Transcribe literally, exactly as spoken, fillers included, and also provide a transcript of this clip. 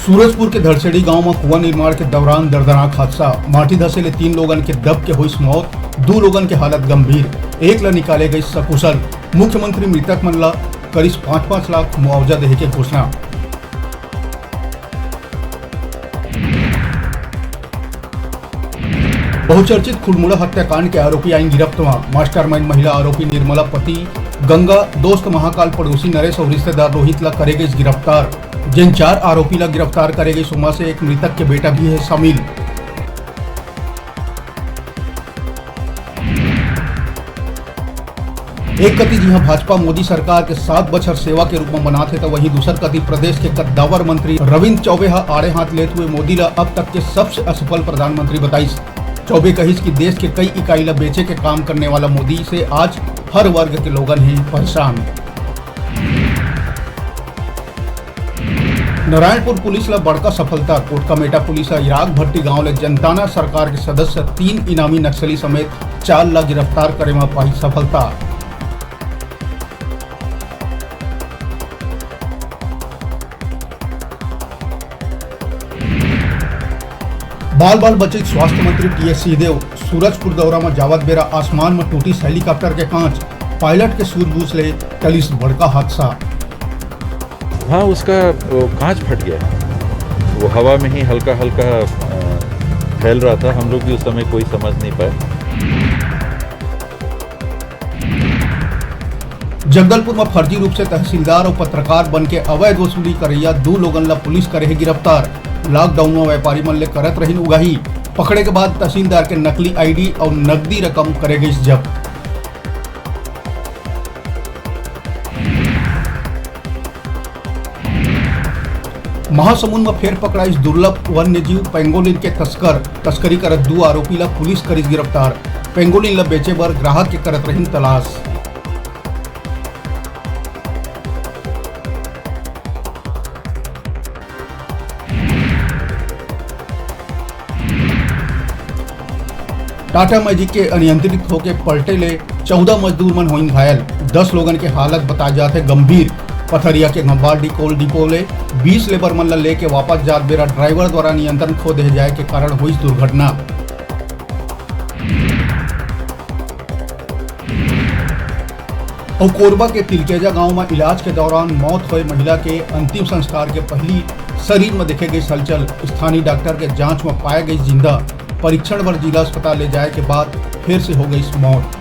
सूरजपुर के धरसेड़ी गांव म कुआं निर्माण के दौरान दर्दनाक हादसा, माटी धसे ले तीन लोगन के दब के होइस मौत, दू लोगन के हालत गंभीर, एक ल निकाले गइस सकुशल। मुख्यमंत्री मृतक मन ल करिस पाँच पाँच लाख मुआवजा देहे के घोषणा। बहुचर्चित खुड़मुड़ा हत्याकांड के आरोपी आइन गिरफ्त म, मास्टरमाइंड महिला आरोपी निर्मला पति गंगा, दोस्त महाकाल, पड़ोसी नरेश अउ रिश्तेदार रोहित ल करे गइस गिरफ्तार। जेन चार आरोपी ल गिरफ्तार करे गइस, ओमा से एक मृतक के बेटा भी हे शामिल। एक कति जिहां भाजपा मोदी सरकार के सात बछर सेवा के रूप म मनात हे, त वहीं दूसर कति प्रदेश के कद्दावर मंत्री रविंद्र चौबे ह आड़े हाथ लेत हुए मोदी ल अब तक के सबसे असफल प्रधानमंत्री बताइस। चौबे कहिस कि देश के कई इकाई ल बेचे के काम करने वाला मोदी से आज हर वर्ग के लोगन हे परेशान। नारायणपुर पुलिस ल बड़का सफलता। कोटकमेटा पुलिस ह इराक भट्टी गांव ले जनताना सरकार के सदस्य तीन इनामी नक्सली समेत चार ल गिरफ्तार करे म पाइस सफलता। बाल बाल बचिस स्वास्थ्य मंत्री टीएस सिंहदेव। सूरजपुर दौरा म जावत बेरा आसमान म टूटिस हेलीकॉप्टर के कांच, पायलट के सूझबूझ ले टलिस बड़का हादसा। हाँ, उसका वो कांच फट गया है। वो हवा में ही हल्का हल्का अ, फैल रहा था। हम लोग भी उस समय कोई समझ नहीं पाए। जगदलपुर म फर्जी रूप से तहसीलदार अउ पत्रकार बन के अवैध वसूली करइया दू लोगन ल पुलिस करे हे गिरफ्तार। लॉकडाउन म व्यापारी मन ले करत रहिन उगाही। पकड़े के बाद तहसीलदार के नकली आईडी अउ नकदी रकम करे गइस जब्त। महासमुंद म फेर पकड़ाइस दुर्लभ वन्यजीव पेंगोलिन के तस्कर। तस्करी करत दू आरोपी ल पुलिस करिस गिरफ्तार। पेंगोलिन ल बेचे बर ग्राहक के करत रहिन तलाश। टाटा मैजिक के अनियंत्रित होके पलटे ले चौदह मजदूर मन होइन घायल, दस लोगन के हालत बताए जात हे गंभीर। पथरिया के घम्बालडीह कोल डिपो ले बीस लेबर मन ल लेके वापस जात बेरा ड्राइवर द्वारा नियंत्रण खो दे जाए के कारण होइस दुर्घटना। अउ कोरबा के तिलकेजा गांव म इलाज के दौरान मौत होए महिला के अंतिम संस्कार के पहिली शरीर म देखे गइस हलचल। स्थानीय डॉक्टर के जांच म पाए गइस जिंदा। परीक्षण बर जिला अस्पताल ले जाए के बाद फेर से हो गइस मौत।